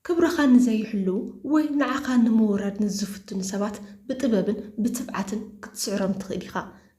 ክብርኻ ንዘይሕልዉ ወይ ንዓኻ ንምውራድ ንዝፍትኑ ሰባት ብጥበብን ብትብዓትን ክትስዕሮም ትኽእል ኢኻ።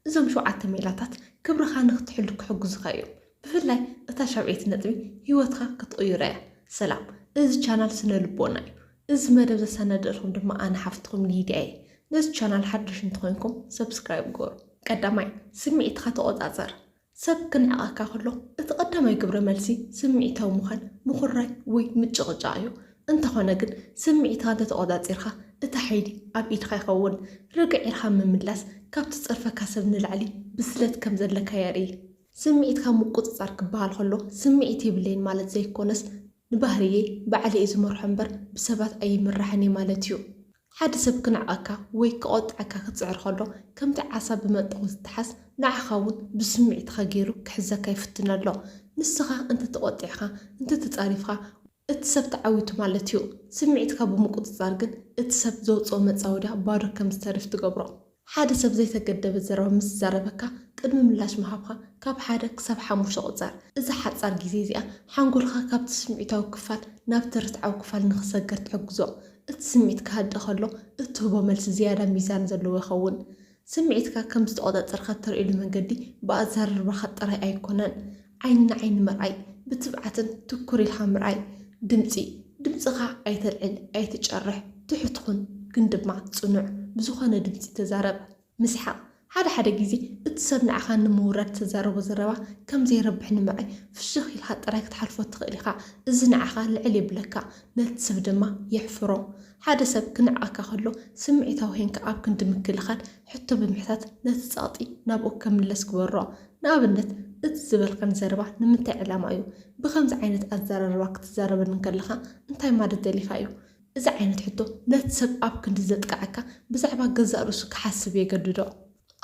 እዞም ሸውዓተ ሜላታት ክብርኻ ንኽትሕሉ ክሕግዙኻ እዮም። ብፍላይ እታ ሻብዐይቲ ነጥቢ ህይወትካ ክትቕይሮ እያ። ሰላም፣ እዚ ቻናል ስነ ልቦና እዩ። እዚ መደብ ዘሰናደልኩም ድማ ኣነ ሓፍትኹም ሊድያ እየ። ነዚ ቻናል ሓድሽ እንተኾይንኩም ሰብስክራይብ ግበሩ። ቀዳማይ፣ ስምዒትካ ተቖጻጸር። ሰብ ክንዕቐካ ከሎ እቲ ቀዳማይ ግብረ መልሲ ስምዒታዊ ምዃን፣ ምኹራይ ወይ ምጭቕጫቕ እዩ። እንተኾነ ግን ስምዒትካ እንተተቖጻጺርካ እቲ ሓይሊ ኣብ ኢድካ ይኸውን። ርግዕ ኢልካ ምምላስ ካብቲ ዝጸርፈካ ሰብ ንላዕሊ ብስለት ከም ዘለካ የርኢ። ስምዒትካ ምቁጽጻር ክበሃል ከሎ ስምዒት የብለይን ማለት ዘይኮነስ ንባህርየይ ባዕለ እየ ዝመርሖ እምበር ብሰባት ኣይምራሕን እየ ማለት እዩ። ሓደ ሰብ ክንዕቐካ ወይ ክቖጥዐካ ክጽዕር ከሎ ከምቲ ዓሳ ብመጠኹ ዝተሓዝ ንዓኻ እውን ብስምዒትካ ገይሩ ክሕዘካ ይፍትን ኣሎ። ንስኻ እንተተቖጢዕካ እንተተጻሪፍካ እቲ ሰብ ተዓዊቱ ማለት እዩ። ስምዒትካ ብምቁጽጻር ግን እቲ ሰብ ዘውጽኦ መጻወድያ ባዶ ከም ዝተርፍ ትገብሮ። ሓደ ሰብ ዘይተገደበ ዘረባ ምስ ዝዛረበካ ቅድሚ ምላሽ ምሃብካ ካብ ሓደ ክሳብ ሓሙሽተ ቁጸር። እዛ ሓጻር ግዜ እዚኣ ሓንጎልካ ካብቲ ስምዒታዊ ክፋል ናብቲ ርትዓዊ ክፋል ንኽሰገር ትሕግዞ። እቲ ስምዒት ክሃድእ ከሎ እትህቦ መልሲ ዝያዳ ሚዛን ዘለዎ ይኸውን። ስምዒትካ ከም ዝተቖጻጸርካ እተርእየሉ መንገዲ ብኣዘራርባኻ ጥራይ ኣይኮነን። ዓይኒ ንዓይኒ ምርኣይ፣ ብትብዓትን ትኩር ኢልካ ምርኣይ። ድምጺ፣ ድምጽኻ ኣይተልዕል፣ ኣይትጨርሕ፣ ትሑት ኩን፣ ግን ድማ ጽኑዕ፣ ብዝኾነ ድምጺ ተዛረብ። ምስሓቕ፣ ሓደ ሓደ ግዜ እቲ ሰብ ንዓኻ ንምውራድ እተዛረቦ ዘረባ ከም ዘይረብሕ ንምርኣይ ፍሽኽ ኢልካ ጥራይ ክትሓልፎ ትኽእል ኢኻ። እዚ ንዓኻ ልዕል የብለካ፣ ነቲ ሰብ ድማ የሕፍሮ። ሓደ ሰብ ክንዕቐካ ከሎ ስምዒታዊ ዄንካ ኣብ ክንዲ ምክልኻል፣ ሕቶ ብምሕታት ነቲ ጸቕጢ ናብኡ ከምለስ ግበሮ። ንኣብነት፣ እቲ ዝበልካኒ ዘረባ ንምንታይ ዕላማ እዩ? ብኸምዚ ዓይነት ኣዘራርባ ክትዛረበኒ እንከለኻ እንታይ ማለት ደሊኻ እዩ? እዚ ዓይነት ሕቶ ነቲ ሰብ ኣብ ክንዲ ዘጥቅዓካ ብዛዕባ ገዛእ ርእሱ ክሓስብ የገድዶ።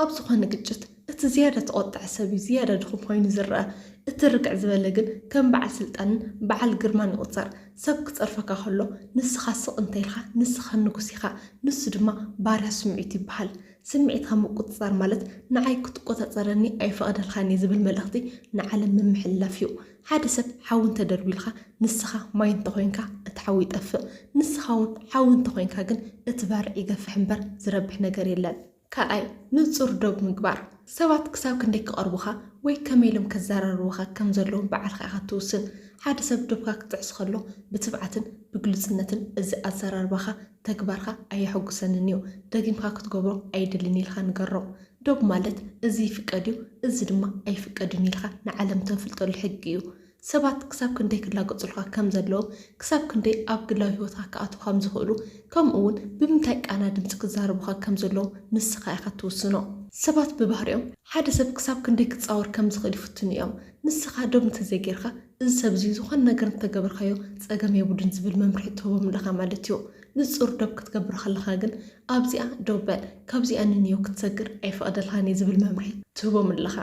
ኣብ ዝኾነ ግጭት እቲ ዝያዳ ተቖጥዐ ሰብ እዩ ዝያዳ ድኹም ኮይኑ ዝረኣ። እቲ ርግዕ ዝበለ ግን ከም በዓል ስልጣንን በዓል ግርማን ይቑጸር። ሰብ ክጸርፈካ ከሎ ንስኻ ስቕ እንተኢልካ ንስኻ ንጉስ ኢኻ፣ ንሱ ድማ ባርያ ስምዒቱ ይበሃል። ስምዒትካ ምቁጽጻር ማለት ንዓይ ክትቆጻጸረኒ ኣይፈቕደልካን እየ ዝብል መልእኽቲ ንዓለም ምምሕልላፍ እዩ። ሓደ ሰብ ሓዊ እንተደርቢልካ ንስኻ ማይ እንተኾይንካ እቲ ሓዊ ይጠፍእ። ንስኻ እውን ሓዊ እንተኾይንካ ግን እቲ ባርዕ ይገፍሕ እምበር ዝረብሕ ነገር የለን። ካልኣይ፣ ንጹር ዶብ ምግባር። ሰባት ክሳብ ክንደይ ክቐርቡኻ ወይ ከመይ ኢሎም ከዘራርቡኻ ከም ዘለዎም ባዕልኻ ኢኻ ትውስን። ሓደ ሰብ ዶብካ ክጥዕስ ከሎ ብትብዓትን ብግሉጽነትን እዚ ኣዘራርባኻ፣ ተግባርካ ኣየሐጉሰንን እዩ፣ ደጊምካ ክትገብሮ ኣይደልን ኢልካ ንገሮም። ዶብ ማለት እዚ ይፍቀድ እዩ፣ እዚ ድማ ኣይፍቀድን ኢልካ ንዓለም ተንፍልጠሉ ሕጊ እዩ። ሰባት ክሳብ ክንደይ ክላገጹልካ ከም ዘለዎም፣ ክሳብ ክንደይ ኣብ ግላዊ ህይወትካ ክኣትዉ ከም ዝኽእሉ፣ ከምኡ እውን ብምንታይ ቃና ድምጺ ክዛረቡኻ ከም ዘለዎም ንስኻ ኢኻ ትውስኖ። ሰባት ብባህሪኦም ሓደ ሰብ ክሳብ ክንደይ ክጻወር ከም ዝኽእል ይፍትኑ እዮም። ንስኻ ዶብ እንተዘይጌርካ፣ እዚ ሰብ እዚ ዝኾነ ነገር እንተገበርካዮ ጸገም የብሉን ዝብል መምርሒ ትህቦም ኣለኻ ማለት እዩ። ንጹር ዶብ ክትገብር ከለኻ ግን ኣብዚኣ ደው በል፣ ካብዚኣ ንንዮ ክትሰግር ኣይፈቕደልካን እየ ዝብል መምርሒ ትህቦም ኣለኻ።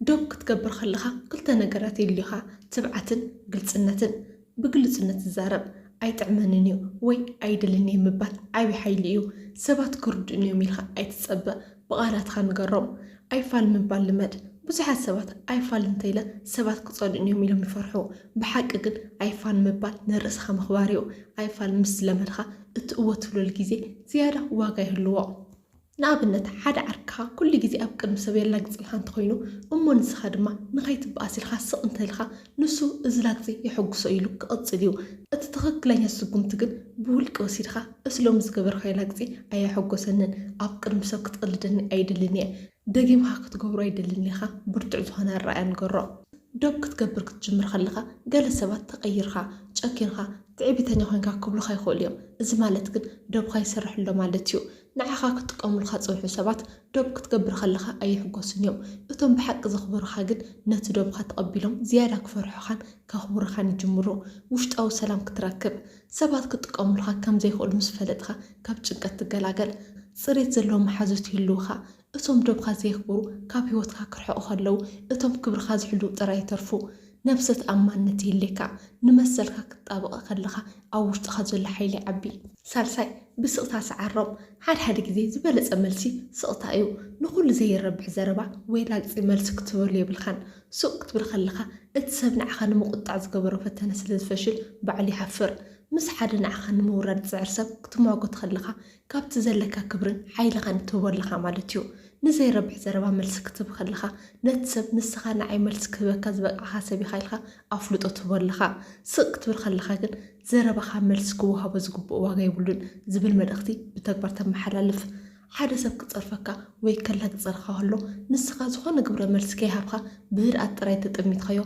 ዶብ ክትገብር ከለኻ ክልተ ነገራት የድልዩኻ፣ ትብዓትን ግልጽነትን። ብግልጽነት ትዛረብ። ኣይጥዕመንን እዩ ወይ ኣይደልን እየ ምባል ዓቢ ሓይሊ እዩ። ሰባት ክርድኡኒ እዮም ኢልካ ኣይትጸበ፣ ብቓላትካ ንገሮም። ኣይፋል ምባል ልመድ። ብዙሓት ሰባት ኣይፋል እንተኢለ ሰባት ክጸልኡኒ እዮም ኢሎም ይፈርሑ። ብሓቂ ግን ኣይፋል ምባል ንርእስኻ ምኽባር እዩ። ኣይፋል ምስ ለመድካ እቲ እወ ትብለሉ ግዜ ዝያዳ ዋጋ ይህልዎ። ንኣብነት፣ ሓደ ዓርክኻ ኩሉ ግዜ ኣብ ቅድሚ ሰብ የላግጽልካ እንተኾይኑ፣ እሞ ንስኻ ድማ ንኸይትበኣስ ኢልካ ስቕ እንተኢልካ፣ ንሱ እዚ ላግጺ የሐጉሶ ኢሉ ክቕጽል እዩ። እቲ ትኽክለኛ ስጉምቲ ግን ብውልቂ ወሲድካ፣ "እስ ሎሚ ዝገበርካዮ ላግጺ ኣየሐጎሰንን፣ ኣብ ቅድሚ ሰብ ክትቕልደኒ ኣይደልን እየ፣ ደጊምካ ክትገብሮ ኣይደልን" ኢልካ ብርቱዕ ዝኾነ ኣረኣእያ ንገሮ። ዶብ ክትገብር ክትጅምር ከለኻ፣ ገለ ሰባት ተቐይርካ፣ ጨኪንካ፣ ትዕቢተኛ ኮይንካ ክብሉኻ ይኽእሉ እዮም። እዚ ማለት ግን ዶብኻ ይሰርሕ ኣሎ ማለት እዩ። ንዓኻ ክጥቀሙልካ ዝጸንሑ ሰባት ዶብ ክትገብር ከለኻ ኣይሕጎሱን እዮም። እቶም ብሓቂ ዘኽብሩኻ ግን ነቲ ዶብኻ ተቐቢሎም ዝያዳ ክፈርሑኻን ከኽብሩኻን ይጅምሩ። ውሽጣዊ ሰላም ክትረክብ። ሰባት ክጥቀሙልካ ከም ዘይኽእሉ ምስ ፈለጥካ ካብ ጭንቀት ትገላገል። ጽሬት ዘለዎም መሓዙት ይህልውኻ። እቶም ዶብኻ ዘየኽብሩ ካብ ህይወትካ ክርሕቑ ከለዉ፣ እቶም ክብርኻ ዝሕልዉ ጥራይ ይተርፉ። ነብሰ ተኣማንነት የድልየካ። ንመሰልካ ክትጣበቕ ከለኻ ኣብ ውሽጥኻ ዘሎ ሓይሊ ይዓቢ። ሳልሳይ፣ ብስቕታ ሰዓሮም። ሓደ ሓደ ግዜ ዝበለጸ መልሲ ስቕታ እዩ። ንኹሉ ዘይረብሕ ዘረባ ወይ ላግጺ መልሲ ክትህበሉ የብልካን። ሱቕ ክትብል ከለኻ፣ እቲ ሰብ ንዓኻ ንምቑጣዕ ዝገበሮ ፈተነ ስለ ዝፈሽል ባዕሉ ይሓፍር። ምስ ሓደ ንዓኻ ንምውራድ ዝጽዕር ሰብ ክትሟጎት ከለኻ፣ ካብቲ ዘለካ ክብርን ሓይልኻን ትህቦ ኣለኻ ማለት እዩ። ንዘይረብሕ ዘረባ መልሲ ክትህብ ከለኻ፣ ነቲ ሰብ ንስኻ ንዓይ መልሲ ክህበካ ዝበቃዕካ ሰብ ኢኻ ኢልካ ኣፍልጦ ትህቦ ኣለኻ። ስቕ ክትብል ከለኻ ግን፣ ዘረባኻ መልሲ ክወሃቦ ዝግብኦ ዋጋ የብሉን ዝብል መልእኽቲ ብተግባር ተመሓላልፍ። ሓደ ሰብ ክጸርፈካ ወይ ከላግጸካ ከሎ፣ ንስኻ ዝኾነ ግብረ መልሲ ከይሃብካ ብህድኣት ጥራይ ተጠሚትካዮ፣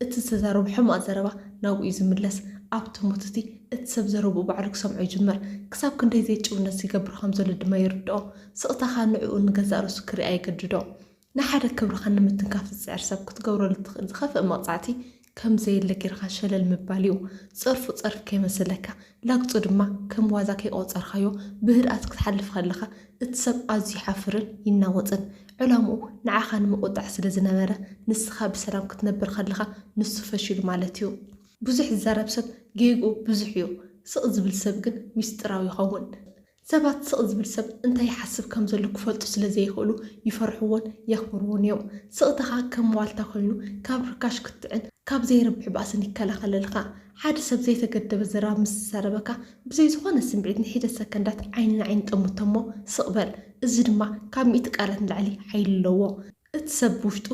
እቲ ዝተዛረቦ ሕማቕ ዘረባ ናብኡ እዩ ዝምለስ። ኣብቲ ሞት እቲ፣ እቲ ሰብ ዘረብኡ ባዕሉ ክሰምዖ ይጅምር። ክሳብ ክንደይ ዘይጭውነት ይገብር ከም ዘሎ ድማ ይርድኦ። ስቕታኻ ንዕኡ ንገዛእ ርእሱ ክርኢ የገድዶ። ንሓደ ክብርኻ ንምትንካፍ ዝጽዕር ሰብ ክትገብረሉ እትኽእል ዝኸፍእ መቕጻዕቲ ከም ዘየለ ጌርካ ሸለል ምባል እዩ። ጸርፉ ጸርፊ ከይመስለካ፣ ላግጹ ድማ ከም ዋዛ ከይቆጸርካዮ ብህድኣት ክትሓልፍ ከለኻ፣ እቲ ሰብ ኣዝዩ ይሓፍርን ይናወጽን። ዕላምኡ ንዓኻ ንምቁጣዕ ስለ ዝነበረ፣ ንስኻ ብሰላም ክትነብር ከለኻ ንሱ ፈሺሉ ማለት እዩ። ብዙሕ ዝዛረብ ሰብ ጌግኡ ብዙሕ እዩ። ስቕ ዝብል ሰብ ግን ሚስጥራዊ ይኸውን። ሰባት ስቕ ዝብል ሰብ እንታይ ይሓስብ ከም ዘሎ ክፈልጡ ስለ ዘይኽእሉ ይፈርሕዎን የኽብርዎን እዮም። ስቕታኻ ከም ዋልታ ኮይኑ ካብ ርካሽ ክትዕን ካብ ዘይረብሕ ባእስን ይከላኸለልካ። ሓደ ሰብ ዘይተገደበ ዘረባ ምስ ዝዛረበካ ብዘይ ዝኾነ ስምዒት ንሒደት ሰከንዳት ዓይኒ ንዓይኒ ጠምቶ እሞ ስቕ በል። እዚ ድማ ካብ ሚእቲ ቃላት ንላዕሊ ሓይሊ ኣለዎ። እቲ ሰብ ብውሽጡ፣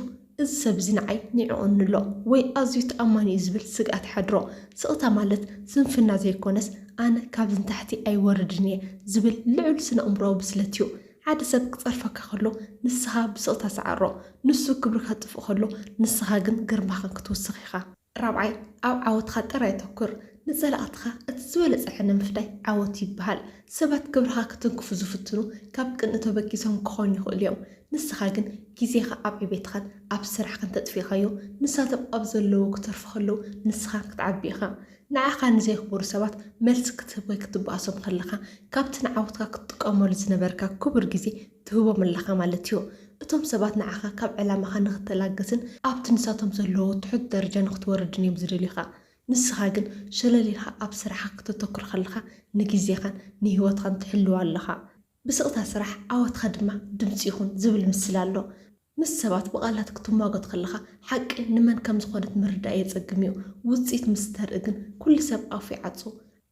"እዚ ሰብ እዚ ንዓይ ንዒቑኒ ኣሎ ወይ ኣዝዩ ተኣማኒ እዩ" ዝብል ስግኣት ይሓድሮ። ስቕታ ማለት ስንፍና ዘይኮነስ፣ "ኣነ ካብዚ ንታሕቲ ኣይወርድን እየ" ዝብል ልዑል ስነ-ኣእምሮኣዊ ብስለት እዩ። ሓደ ሰብ ክጸርፈካ ከሎ ንስኻ ብስቕታ ሰዓሮ። ንሱ ክብሪ ከጥፍእ ከሎ ንስኻ ግን ግርማኻ ክትውስኽ ኢኻ። ራብዓይ፣ ኣብ ዓወትካ ጥራይ ኣተኩር። ንጸላእትኻ እቲ ዝበለጸ ሕነ ምፍዳይ ዓወት ይበሃል። ሰባት ክብርኻ ክትንክፉ ዝፍትኑ ካብ ቅንኢ ተበጊሶም ክኾኑ ይኽእሉ እዮም። ንስኻ ግን ግዜኻ ኣብ ዕቤትኻን ኣብ ስራሕካን ተጥፊእካዮ፣ ንሳቶም ኣብ ዘለዉ ክተርፉ ከለዉ ንስኻ ክትዓቢ ኢኻ። ንዓኻ ንዘየኽብሩ ሰባት መልሲ ክትህብ ወይ ክትበኣሶም ከለኻ፣ ካብቲ ንዓወትካ ክትጥቀመሉ ዝነበርካ ክቡር ግዜ ትህቦም ኣለኻ ማለት እዩ። እቶም ሰባት ንዓኻ ካብ ዕላማኻ ንኽትላገስን ኣብቲ ንሳቶም ዘለዉ ትሑት ደረጃ ንኽትወርድን እዮም ዝደልዩኻ። ንስኻ ግን ሸለል ኢልካ ኣብ ስራሕካ ክተተኩር ከለኻ ንግዜኻን ንህይወትካን ትሕልዎ ኣለኻ። ብስቕታ ስራሕ ዓወትካ ድማ ድምፂ ይኹን ዝብል ምስላ ኣሎ። ምስ ሰባት ብቓላት ክትሟገት ከለኻ ሓቂ ንመን ከም ዝኾነት ምርዳእ የጸግም እዩ። ውጽኢት ምስ ተርኢ ግን ኩሉ ሰብ ኣፉ ይዓጹ።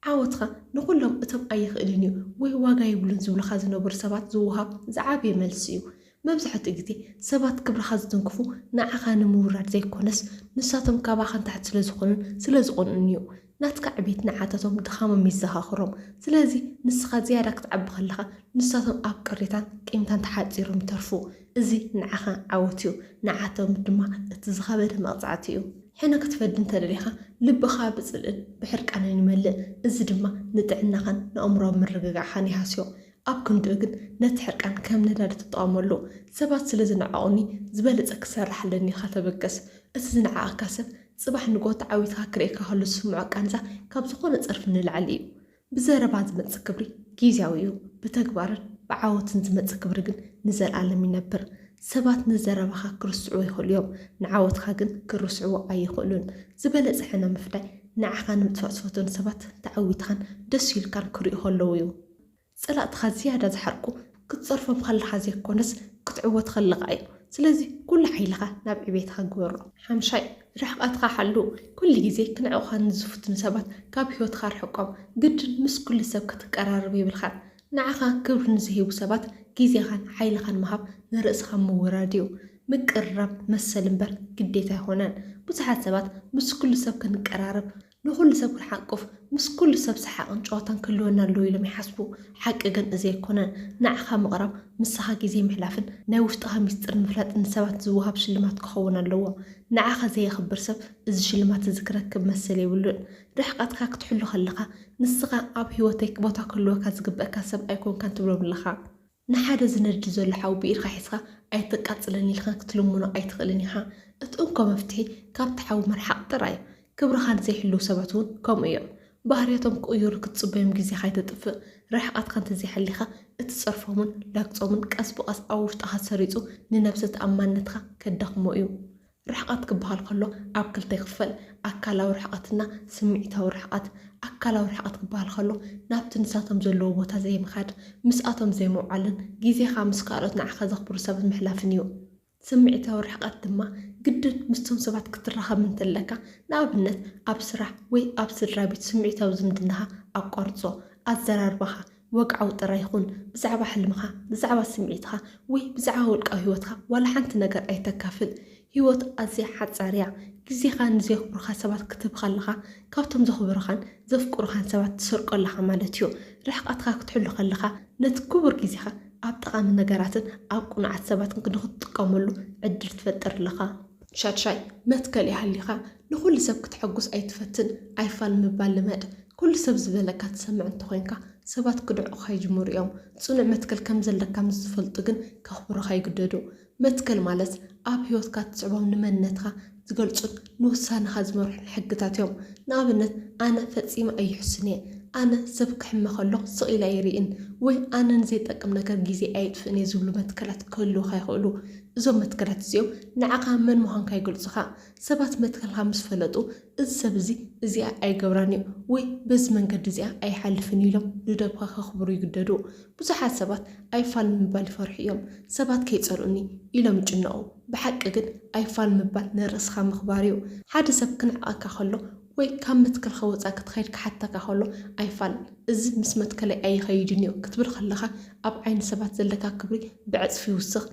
ዓወትኻ ንኹሎም እቶም ኣይኽእልን እዩ ወይ ዋጋ የብሉን ዝብሉኻ ዝነበሩ ሰባት ዝወሃብ ዝዓበየ መልሲ እዩ። መብዛሕትኡ ግዜ ሰባት ክብርኻ ዝትንክፉ ንዓኻ ንምውራድ ዘይኮነስ ንሳቶም ካባኻ ንታሕቲ ስለ ዝኾኑን ስለ ዝቐንኡን እዩ። ናትካ ዕቤት ንዓታቶም ድኻሞም የዘኻኽሮም። ስለዚ ንስኻ ዝያዳ ክትዓቢ ከለኻ ንሳቶም ኣብ ቅሬታን ቂምታን ተሓጺሮም ይተርፉ። እዚ ንዓኻ ዓወት እዩ፣ ንዓቶም ድማ እቲ ዝኸበደ መቕጻዕቲ እዩ። ሕነ ክትፈዲ እንተደሊኻ ልብኻ ብጽልእን ብሕርቃንን ይመልእ። እዚ ድማ ንጥዕናኻን ንኣእምሮኣዊ ምርግጋዕኻን ይሃስዮ። ኣብ ክንድኡ ግን ነቲ ሕርቃን ከም ነዳዲ ተጠቐመሉ። ሰባት ስለ ዝነዓቑኒ ዝበለጸ ክሰርሕ ኣለኒ ኢልካ ተበገስ። እቲ ዝነዓቐካ ሰብ ጽባሕ ንግሆ ተዓዊትካ ክርእየካ ከሎ ዝስምዖ ቃንዛ ካብ ዝኾነ ጸርፊ ንላዕሊ እዩ። ብዘረባ ዝመጽእ ክብሪ ግዝያዊ እዩ፣ ብተግባርን ብዓወትን ዝመጽእ ክብሪ ግን ንዘለኣለም ይነብር። ሰባት ንዘረባኻ ክርስዕዎ ይኽእሉ እዮም፣ ንዓወትካ ግን ክርስዕዎ ኣይኽእሉን። ዝበለጸ ሕነ ምፍዳይ ንዓኻ ንምጥፋእ ዝፈተኑ ሰባት ተዓዊትካን ደስ ኢልካን ክርእዩ ከለዉ እዩ። ጸላእትኻ ዝያዳ ዝሓርቁ ክትጸርፎም ከለኻ ዘይኮነስ ክትዕወት ከለኻ እዩ። ስለዚ ኩሉ ሓይልኻ ናብ ዕቤትኻ ግበሮ። ሓምሻይ፣ ርሕቐትካ ሓሉ። ኩሉ ግዜ ክንዕቑኻ ንዝፍትኑ ሰባት ካብ ህይወትካ ርሕቆም። ግድን ምስ ኩሉ ሰብ ክትቀራረብ የብልካን። ንዓኻ ክብሪ ንዝህቡ ሰባት ግዜኻን ሓይልኻን ምሃብ ንርእስኻ ምውራድ እዩ። ምቅርራብ መሰል እምበር ግዴታ ኣይኮነን። ብዙሓት ሰባት ምስ ኩሉ ሰብ ክንቀራረብ፣ ንኹሉ ሰብ ክንሓቁፍ፣ ምስ ኩሉ ሰብ ሰሓቕን ጨዋታን ክህልወና ኣለዎ ኢሎም ይሓስቡ። ሓቂ ግን እዚ ኣይኮነን። ንዓኻ ምቕራብ፣ ምሳኻ ግዜ ምሕላፍን ናይ ውሽጥኻ ሚስጥር ምፍላጥን ንሰባት ዝወሃብ ሽልማት ክኸውን ኣለዎ። ንዓኻ ዘየኽብር ሰብ እዚ ሽልማት እዚ ክረክብ መሰል የብሉን። ርሕቀትካ ክትሕሉ ከለኻ፣ ንስኻ ኣብ ህይወተይ ቦታ ክህልወካ ዝግበእካ ሰብ ኣይኮንካን ትብሎም ኣለኻ። ንሓደ ዝነድድ ዘሎ ሓዊ ብኢድካ ሒዝካ ኣይተቃጽለኒ ኢልካ ክትልምኖ ኣይትኽእልን ኢኻ። እቲ እንኮ መፍትሒ ካብቲ ሓዊ ምርሓቕ ጥራይ እዩ። ክብርኻ ንዘይሕልዉ ሰባት እውን ከምኡ እዮም። ባህርያቶም ክቕይሩ ክትጽበዮም ግዜኻ ኣይተጥፍእ። ርሕቀትካ እንተዘይሓሊኻ፣ እትጸርፎምን ላግጾምን ቀስ ብቐስ ኣብ ውሽጥኻ ሰሪጹ ንነብሰ ተኣማንነትካ ከዳኽሞ እዩ። ርሕቐት ክበሃል ከሎ ኣብ ክልተ ይኽፈል፣ ኣካላዊ ርሕቐትና ስምዒታዊ ርሕቐት። ኣካላዊ ርሕቐት ክበሃል ከሎ ናብቲ ንሳቶም ዘለዎ ቦታ ዘይምኻድ፣ ምስኣቶም ዘይምውዓልን ግዜኻ ምስ ካልኦት ንዓኻ ዘኽብሩ ሰባት ምሕላፍን እዩ። ስምዒታዊ ርሕቀት ድማ ግድን ምስቶም ሰባት ክትራኸብ እንተለካ፣ ንኣብነት ኣብ ስራሕ ወይ ኣብ ስድራ ቤት ስምዒታዊ ዝምድናኻ ኣቋርጾ። ኣዘራርባኻ፣ ወግዓዊ ጥራይ ይኹን። ብዛዕባ ሕልምኻ፣ ብዛዕባ ስምዒትኻ ወይ ብዛዕባ ውልቃዊ ህይወትካ ዋላ ሓንቲ ነገር ኣይተካፍል። ህይወት ኣዝያ ሓጻር እያ። ግዜኻ ንዘየኽብሩኻ ሰባት ክትህብ ከለኻ፣ ካብቶም ዘኽብሩኻን ዘፍቅሩኻን ሰባት ትሰርቆ ኣለኻ ማለት እዩ። ርሕቀትካ ክትሕሉ ከለኻ፣ ነቲ ክቡር ግዜኻ ኣብ ጠቓሚ ነገራትን ኣብ ቅኑዓት ሰባትን ንኽትጥቀመሉ ዕድል ትፈጥር ኣለኻ። ሻድሻይ፣ መትከል ይሃሊኻ። ንኹሉ ሰብ ክተሐጉስ ኣይትፈትን። ኣይፋል ምባል ልመድ። ኩሉ ሰብ ዝበለካ ትሰምዕ እንተኾይንካ፣ ሰባት ክድዕቑኻ ይጅምሩ እዮም። ጽኑዕ መትከል ከም ዘለካ ምስ ዝፈልጡ ግን ከኽብሩኻ ይግደዱ። መትከል ማለት ኣብ ህይወትካ ትስዕቦም ንመንነትካ ዝገልጹን ንውሳነኻ ዝመርሑን ሕግታት እዮም። ንኣብነት፣ ኣነ ፈጺመ ኣይሕሱን እየ፣ ኣነ ሰብ ክሕመ ከሎ ስቕ ኢለ ኣይርእን፣ ወይ ኣነ ንዘይጠቅም ነገር ግዜ ኣየጥፍእን እየ ዝብሉ መትከላት ክህልዉኻ ይኽእሉ። እዞም መትከላት እዚኦም ንዓኻ መን ምዃንካ ይገልጹኻ። ሰባት መትከልካ ምስ ፈለጡ፣ እዚ ሰብ እዚ እዚኣ ኣይገብራን እዩ ወይ በዚ መንገዲ እዚኣ ኣይሓልፍን እዩ ኢሎም ንደብካ ከኽብሩ ይግደዱ። ብዙሓት ሰባት ኣይፋል ንምባል ይፈርሑ እዮም። ሰባት ከይጸልኡኒ ኢሎም ይጭነቑ። ብሓቂ ግን ኣይፋል ምባል ንርእስኻ ምኽባር እዩ። ሓደ ሰብ ክንዕቐካ ከሎ ወይ ካብ መትከልካ ወጻኢ ክትኸይድ ክሓተካ ከሎ ኣይፋል፣ እዚ ምስ መትከለይ ኣይኸይድን እዩ ክትብል ከለኻ ኣብ ዓይኒ ሰባት ዘለካ ክብሪ ብዕጽፊ ይውስኽ።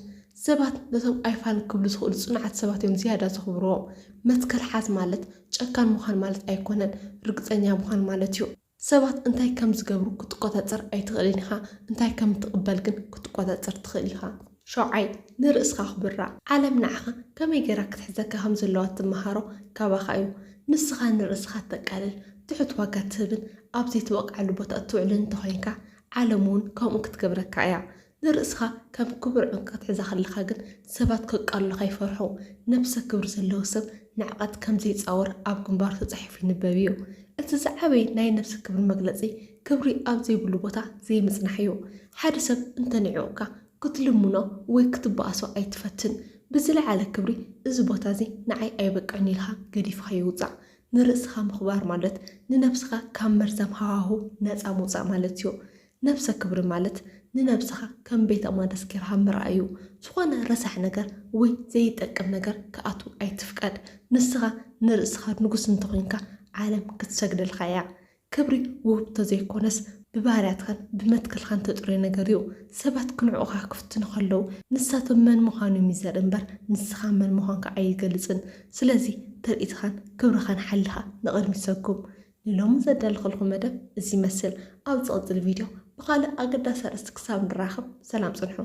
ሰባት ነቶም ኣይፋል ክብሉ ዝኽእሉ ጽኑዓት ሰባት እዮም ዝያዳ ዘኽብርዎም። መትከል ሓዝ ማለት ጨካን ምዃን ማለት ኣይኮነን፣ ርግጸኛ ምዃን ማለት እዩ። ሰባት እንታይ ከም ዝገብሩ ክትቆጻጸር ኣይትኽእልን ኢኻ፣ እንታይ ከም ትቕበል ግን ክትቆጻጸር ትኽእል ኢኻ። ሸውዓይ፣ ንርእስኻ ኣኽብራ። ዓለም ንዓኻ ከመይ ገይራ ክትሕዘካ ከም ዘለዋ ትመሃሮ ካባኻ እዩ። ንስኻ ንርእስኻ ተቃልል፣ ትሑት ዋጋ ትህብን ኣብ ዘይትበቕዓሉ ቦታ እትውዕልን እንተኾይንካ፣ ዓለም እውን ከምኡ ክትገብረካ እያ። ንርእስኻ ከም ክቡር ዕንቂ ክትሕዛ ከለኻ ግን ሰባት ከቃልሉኻ ይፈርሑ። ነብሰ ክብሪ ዘለዎ ሰብ ንዕቀት ከም ዘይጻወር ኣብ ግንባሩ ተጻሒፉ ይንበብ እዩ። እቲ ዝዓበየ ናይ ነብሰ ክብሪ መግለጺ ክብሪ ኣብ ዘይብሉ ቦታ ዘይምጽናሕ እዩ። ሓደ ሰብ እንተንዕቑካ ክትልምኖ ወይ ክትበኣሶ ኣይትፈትን። ብዝለዓለ ክብሪ እዚ ቦታ እዚ ንዓይ ኣይበቅዕን ኢልካ ገዲፍኻዮ ውጻእ። ንርእስኻ ምኽባር ማለት ንነብስኻ ካብ መርዛም ሃዋሁ ነጻ ምውጻእ ማለት እዩ። ነብሰ ክብሪ ማለት ንነብስኻ ከም ቤተ መቕደስ ጌርካ ምርኣይ እዩ። ዝኾነ ረሳሕ ነገር ወይ ዘይጠቅም ነገር ክኣቱ ኣይትፍቀድ። ንስኻ ንርእስኻ ንጉስ እንተኾይንካ ዓለም ክትሰግደልካ እያ። ክብሪ ውህብቶ ዘይኮነስ ብባህርያትካን ብመትከልካን ተጥርዮ ነገር እዩ። ሰባት ክንዕቑኻ ክፍትኑ ከለዉ ንሳቶም መን ምዃኖም እዩ ዘርኢ እምበር ንስኻ መን ምዃንካ ኣይገልጽን። ስለዚ ትርኢትኻን ክብርኻን ሓሊኻ ንቕድሚት ሰጉም። ንሎሚ ዘዳለኹልኩም መደብ እዚ ይመስል። ኣብ ዝቕጽል ቪድዮ ብኻልእ ኣገዳሲ ኣርእስቲ ክሳብ ንራኸብ ሰላም ጽንሑ።